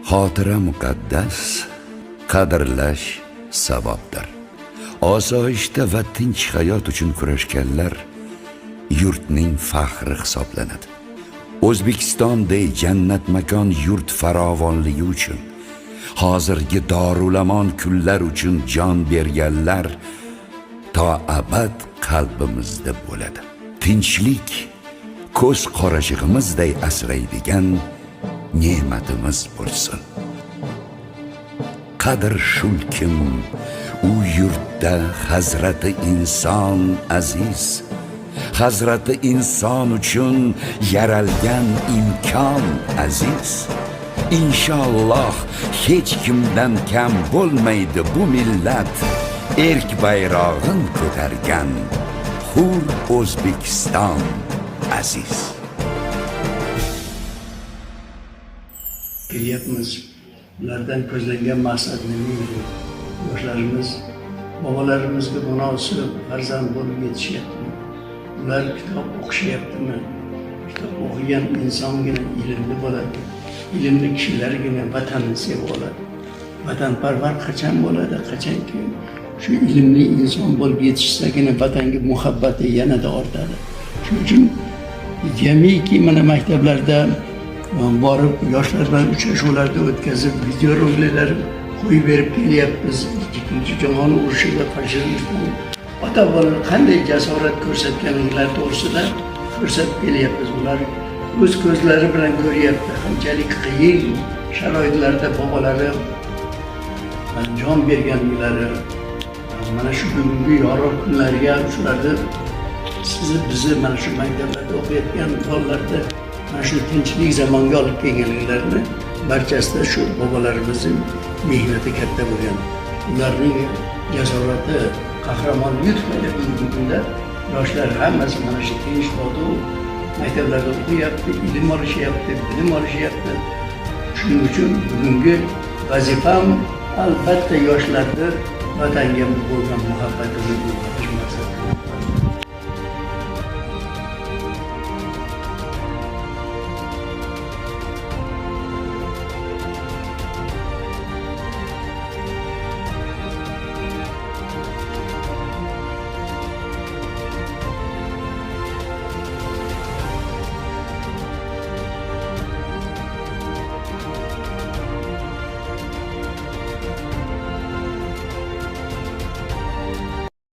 Xotira muqaddas, qadrlash savobdir. Osoyishta va tinch hayot uchun kurashganlar yurtning faxri hisoblanadi. O'zbekistonday jannat makon yurt farovonligi uchun, hozirgi dorulamon kunlar uchun jon berganlar to abad qalbimizda bo'ladi. Tinchlik ko'z qorashig'imizday asraydigan ne'matimiz bo'lsin. Qadr shulkim, u yurtda hazrati inson aziz. Hazrati inson uchun yaralgan imkon aziz. Inshaalloh hech kimdan kam bo'lmaydi bu millat. Erk bayrog'in ko'targan hur O'zbekiston aziz. Kelyapmiz. Ulardan ko'zlangan maqsad nima edi? Yoshlarimiz bobolarimizga munosib farzand bo'lib yetishyaptimi? Ular kitob o'qishyaptimi? Kitob o'qigan insongina ilmli bo'ladi. Ilmli kishilargina vatanni seva oladi. Vatanparvar qachon bo'ladi? Qachonki shu ilmli inson bo'lib yetishsagina vatanga muhabbati yanada ortadi. Shuning uchun jamiki mana maktablarda borib, yoshlar bilan uchrashuvlarda o'tkazib, videoroliklar qo'yib berib kelyapmiz. Ikkinchi jahon urushida fashizmdan ota bobolalar qanday jasorat ko'rsatganliklari to'g'risida ko'rsatib kelyapmiz. Ular o'z ko'zlari bilan ko'ryapti, qanchalik qiyin sharoitlarda bobolari jon berganliklari, mana shu bugungi yorug' kunlarga shularni, sizni, bizni, mana shu maktablarda o'qiyotgan bolalarni mana shu tinchlik zamonga olib kelganliklarini, barchasida shu bobolarimizni mehnati katta bo'lgan. Ularning jasorati, qahramonligi tufayli bugungi kunda yoshlar hammasi mana shu tinch totuv maktablarda o'qiyapti, ilm olishyapti, bilim olishyapti. Shuning uchun bugungi vazifam, albatta, yoshlarni vatanga bo'lgan muhabbatini uyg'otish.